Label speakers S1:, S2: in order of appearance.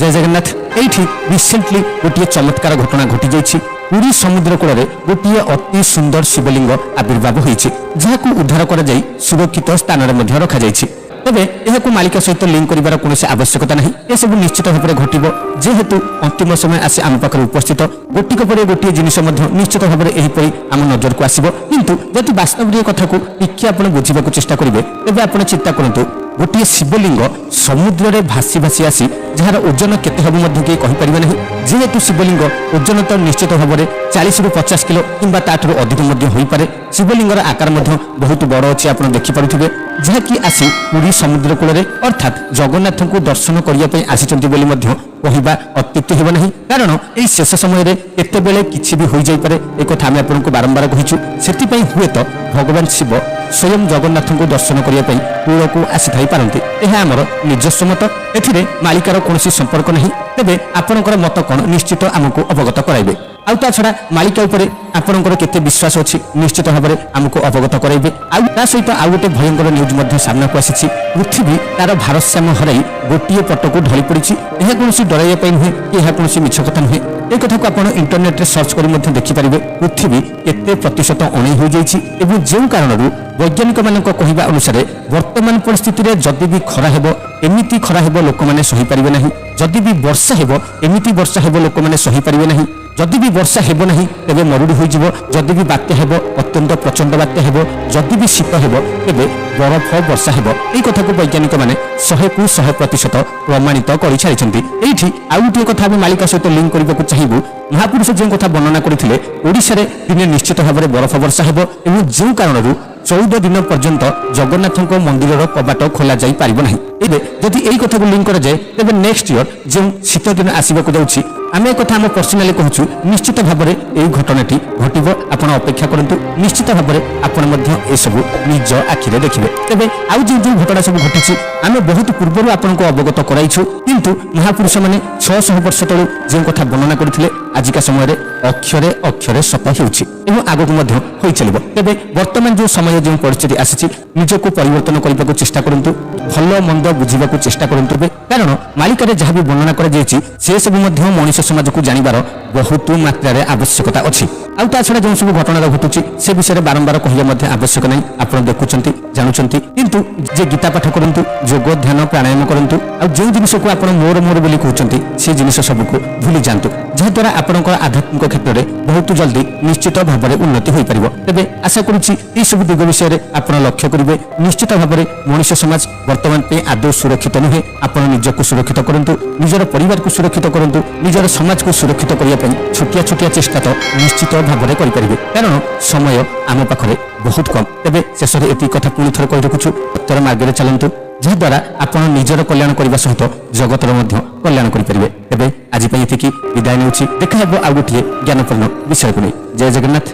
S1: ଜୟ ଜଗନ୍ନାଥ। ଏଇଠି ରିସେଣ୍ଟଲି ଗୋଟିଏ ଚମତ୍କାର ଘଟଣା ଘଟିଯାଇଛି। ପୁରୀ ସମୁଦ୍ର କୂଳରେ ଗୋଟିଏ ଅତି ସୁନ୍ଦର ଶିବଲିଙ୍ଗ ଆବିର୍ଭାବ ହୋଇଛି, ଯାହାକୁ ଉଦ୍ଧାର କରାଯାଇ ସୁରକ୍ଷିତ ସ୍ଥାନରେ ମଧ୍ୟ ରଖାଯାଇଛି। ତେବେ ଏହାକୁ ମାଳିକା ସହିତ ଲିଙ୍କ କରିବାର କୌଣସି ଆବଶ୍ୟକତା ନାହିଁ। ଏସବୁ ନିଶ୍ଚିତ ଭାବରେ ଘଟିବ, ଯେହେତୁ ଅନ୍ତିମ ସମୟ ଆସି ଆମ ପାଖରେ ଉପସ୍ଥିତ। ଗୋଟିକ ପରେ ଗୋଟିଏ ଜିନିଷ ମଧ୍ୟ ନିଶ୍ଚିତ ଭାବରେ ଏହିପରି ଆମ ନଜରକୁ ଆସିବ। କିନ୍ତୁ ଯଦି ବାସ୍ତବରେ ଏ କଥାକୁ ଟିକେ ଆପଣ ବୁଝିବାକୁ ଚେଷ୍ଟା କରିବେ, ତେବେ ଆପଣ ଚିନ୍ତା କରନ୍ତୁ, ଗୋଟିଏ ଶିବଲିଙ୍ଗ ସମୁଦ୍ରରେ ଭାସି ଭାସି ଆସି, ଯାହାର ଓଜନ କେତେ ହେବ ମଧ୍ୟ କେହି କହିପାରିବେ ନାହିଁ। ଯେହେତୁ ଶିବଲିଙ୍ଗ ଓଜନ ତ ନିଶ୍ଚିତ ଭାବରେ 40ରୁ 50 କିଲୋ କିମ୍ବା ତାଠାରୁ ଅଧିକ ମଧ୍ୟ ହୋଇପାରେ। ଶିବଲିଙ୍ଗର ଆକାର ମଧ୍ୟ ବହୁତ ବଡ଼ ଅଛି, ଆପଣ ଦେଖିପାରୁଥିବେ, ଯାହାକି ଆସି ପୁରୀ ସମୁଦ୍ର କୂଳରେ, ଅର୍ଥାତ୍ ଜଗନ୍ନାଥଙ୍କୁ ଦର୍ଶନ କରିବା ପାଇଁ ଆସିଛନ୍ତି ବୋଲି ମଧ୍ୟ କହିବା ଅତ୍ୟୁକ୍ତି ହେବ ନାହିଁ। କାରଣ ଏହି ଶେଷ ସମୟରେ କେତେବେଳେ କିଛି ବି ହୋଇଯାଇପାରେ, ଏକଥା ଆମେ ଆପଣଙ୍କୁ ବାରମ୍ବାର କହିଛୁ। ସେଥିପାଇଁ ହୁଏତ ଭଗବାନ ଶିବ ସ୍ୱୟଂ ଜଗନ୍ନାଥଙ୍କୁ ଦର୍ଶନ କରିବା ପାଇଁ କୂଳକୁ ଆସିଥାଇ ପାରନ୍ତି। ଏହା ଆମର ନିଜସ୍ୱ ମତ, ଏଥିରେ ମାଳିକାର କୌଣସି ସମ୍ପର୍କ ନାହିଁ। ତେବେ ଆପଣଙ୍କର ମତ କ'ଣ, ନିଶ୍ଚିତ ଆମକୁ ଅବଗତ କରାଇବେ। ଆଉ ତା ଛଡ଼ା ମାଳିକା ଉପରେ ଆପଣଙ୍କର କେତେ ବିଶ୍ୱାସ ଅଛି, ନିଶ୍ଚିତ ଭାବରେ ଆମକୁ ଅବଗତ କରାଇବେ। ଆଉ ତା ସହିତ ଆଉ ଗୋଟେ ଭୟଙ୍କର ନ୍ୟୁଜ୍ ମଧ୍ୟ ସାମ୍ନାକୁ ଆସିଛି। ପୃଥିବୀ ତାର ଭାରସାମ୍ୟ ହରାଇ ଗୋଟିଏ ପଟକୁ ଢଳି ପଡ଼ିଛି। ଏହା କୌଣସି ଡରାଇବା ପାଇଁ ନୁହେଁ କି ଏହା କୌଣସି ମିଛ କଥା ନୁହେଁ। ଏ କଥାକୁ ଆପଣ ଇଣ୍ଟରନେଟରେ ସର୍ଚ୍ଚ କରି ମଧ୍ୟ ଦେଖିପାରିବେ, ପୃଥିବୀ କେତେ ପ୍ରତିଶତ ଅଣେଇ ହୋଇଯାଇଛି। ଏବଂ ଯେଉଁ କାରଣରୁ ବୈଜ୍ଞାନିକମାନଙ୍କ କହିବା ଅନୁସାରେ ବର୍ତ୍ତମାନ ପରିସ୍ଥିତିରେ ଯଦି ବି ଖରା ହେବ, ଏମିତି ଖରା ହେବ ଲୋକମାନେ ସହିପାରିବେ ନାହିଁ। ଯଦି ବି ବର୍ଷା ହେବ, ଏମିତି ବର୍ଷା ହେବ ଲୋକମାନେ ସହିପାରିବେ ନାହିଁ। ଯଦି ବି ବର୍ଷା ହେବ ନାହିଁ, ତେବେ ମରୁଡ଼ି ହୋଇଯିବ। ଯଦି ବି ବାତ୍ୟା ହେବ, ଅତ୍ୟନ୍ତ ପ୍ରଚଣ୍ଡ ବାତ୍ୟା ହେବ। ଯଦି ବି ଶୀତ ହେବ, ତେବେ ବରଫ ବର୍ଷା ହେବ। ଏହି କଥାକୁ ବୈଜ୍ଞାନିକମାନେ 100କୁ 100% ପ୍ରମାଣିତ କରିସାରିଛନ୍ତି। ଏଇଠି ଆଉ ଗୋଟିଏ କଥା ଆମେ ମାଳିକା ସହିତ ଲିଙ୍କ କରିବାକୁ ଚାହିଁବୁ। ମହାପୁରୁଷ ଯେଉଁ କଥା ବର୍ଣ୍ଣନା କରିଥିଲେ, ଓଡ଼ିଶାରେ ଦିନେ ନିଶ୍ଚିତ ଭାବରେ ବରଫ ବର୍ଷା ହେବ ଏବଂ ଯେଉଁ କାରଣରୁ 14 ଦିନ ପର୍ଯ୍ୟନ୍ତ ଜଗନ୍ନାଥଙ୍କ ମନ୍ଦିରର କବାଟ ଖୋଲା ଯାଇପାରିବ ନାହିଁ। ଏବେ ଯଦି ଏଇ କଥାକୁ ଲିଙ୍କ କରାଯାଏ, ତେବେ ନେକ୍ସଟ ଇୟର ଯେଉଁ ଶୀତ ଦିନ ଆସିବାକୁ ଯାଉଛି, ଆମେ ଏ କଥା ଆମ ପର୍ସନାଲି କହୁଛୁ, ନିଶ୍ଚିତ ଭାବରେ ଏଇ ଘଟଣାଟି ଘଟିବ। ଆପଣ ଅପେକ୍ଷା କରନ୍ତୁ, ନିଶ୍ଚିତ ଭାବରେ ଆପଣ ମଧ୍ୟ ଏସବୁ ନିଜ ଆଖିରେ ଦେଖିବେ। ତେବେ ଆଉ ଯେଉଁ ଯେଉଁ ଘଟଣା ସବୁ ଘଟିଛି, ଆମେ ବହୁତ ପୂର୍ବରୁ ଆପଣଙ୍କୁ ଅବଗତ କରାଇଛୁ। କିନ୍ତୁ ମହାପୁରୁଷମାନେ 600 ବର୍ଷ ତଳୁ ଯେଉଁ କଥା ବର୍ଣ୍ଣନା କରିଥିଲେ, ଆଜିକା ସମୟରେ ଅକ୍ଷରେ ଅକ୍ଷରେ ସତ ହେଉଛି ଏବଂ ଆଗକୁ ମଧ୍ୟ ହୋଇ ଚାଲିବ। ତେବେ ବର୍ତ୍ତମାନ ଯେଉଁ ସମୟ, ଯେଉଁ ପରିସ୍ଥିତି ଆସିଛି, ନିଜକୁ ପରିବର୍ତ୍ତନ କରିବାକୁ ଚେଷ୍ଟା କରନ୍ତୁ, ଭଲ ମନ୍ଦ ବୁଝିବାକୁ ଚେଷ୍ଟା କରନ୍ତୁ ଏବେ। କାରଣ ମାଳିକାରେ ଯାହା ବି ବର୍ଣ୍ଣନା କରାଯାଇଛି, ସେ ସବୁ ମଧ୍ୟ ମଣିଷ ସମାଜକୁ ଜାଣିବାର ବହୁତ ମାତ୍ରାରେ ଆବଶ୍ୟକତା ଅଛି। ଆଉ ତା ଛଡ଼ା ଯେଉଁ ସବୁ ଘଟଣା ଘଟୁଛି, ସେ ବିଷୟରେ ବାରମ୍ବାର କହିବା ମଧ୍ୟ ଆବଶ୍ୟକ ନାହିଁ। ଆପଣ ଦେଖୁଛନ୍ତି, ଜାଣୁଛନ୍ତି। କିନ୍ତୁ ଯେ ଗୀତା ପାଠ କରନ୍ତୁ, ଯୋଗ, ଧ୍ୟାନ, ପ୍ରାଣାୟାମ କରନ୍ତୁ ଆଉ ଯେଉଁ ଜିନିଷକୁ ଆପଣ ମୋର ମୋର ବୋଲି କହୁଛନ୍ତି, ସେ ଜିନିଷ ସବୁକୁ ଭୁଲି ଯାଆନ୍ତୁ, ଯାହାଦ୍ୱାରା ଆପଣଙ୍କର ଆଧ୍ୟାତ୍ମିକ କ୍ଷେତ୍ରରେ ବହୁତ ଜଲ୍ଦି ନିଶ୍ଚିତ ଭାବରେ ଉନ୍ନତି ହୋଇପାରିବ। ତେବେ ଆଶା କରୁଛି ଏହିସବୁ ଦିଗ ବିଷୟରେ ଆପଣ ଲକ୍ଷ୍ୟ କରିବେ। ନିଶ୍ଚିତ ଭାବରେ ମଣିଷ ସମାଜ ବର୍ତ୍ତମାନ ପାଇଁ ଆଦୌ ସୁରକ୍ଷିତ ନୁହେଁ। ଆପଣ ନିଜକୁ ସୁରକ୍ଷିତ କରନ୍ତୁ, ନିଜର ପରିବାରକୁ ସୁରକ୍ଷିତ କରନ୍ତୁ। ନିଜର ସମାଜକୁ ସୁରକ୍ଷିତ କରିବା ପାଇଁ ଛୋଟିଆ ଛୋଟିଆ ଚେଷ୍ଟା ତ ନିଶ୍ଚିତ ଭାବରେ କରିପାରିବେ, କାରଣ ସମୟ ଆମ ପାଖରେ ବହୁତ କମ୍। ତେବେ ଶେଷରେ ଏତିକି କଥା ପୁଣି ଥରେ କହି ରଖୁଛୁ, ଉତ୍ତର ମାର୍ଗରେ ଚାଲନ୍ତୁ, ଯାହାଦ୍ୱାରା ଆପଣ ନିଜର କଲ୍ୟାଣ କରିବା ସହିତ ଜଗତର ମଧ୍ୟ କଲ୍ୟାଣ କରିପାରିବେ। ତେବେ ଆଜି ପାଇଁ ଏତିକି, ବିଦାୟ ନେଉଛି। ଦେଖା ହେବ ଆଉ ଗୋଟିଏ ଜ୍ଞାନପୂର୍ଣ୍ଣ ବିଷୟକୁ ନେଇ। ଜୟ ଜଗନ୍ନାଥ।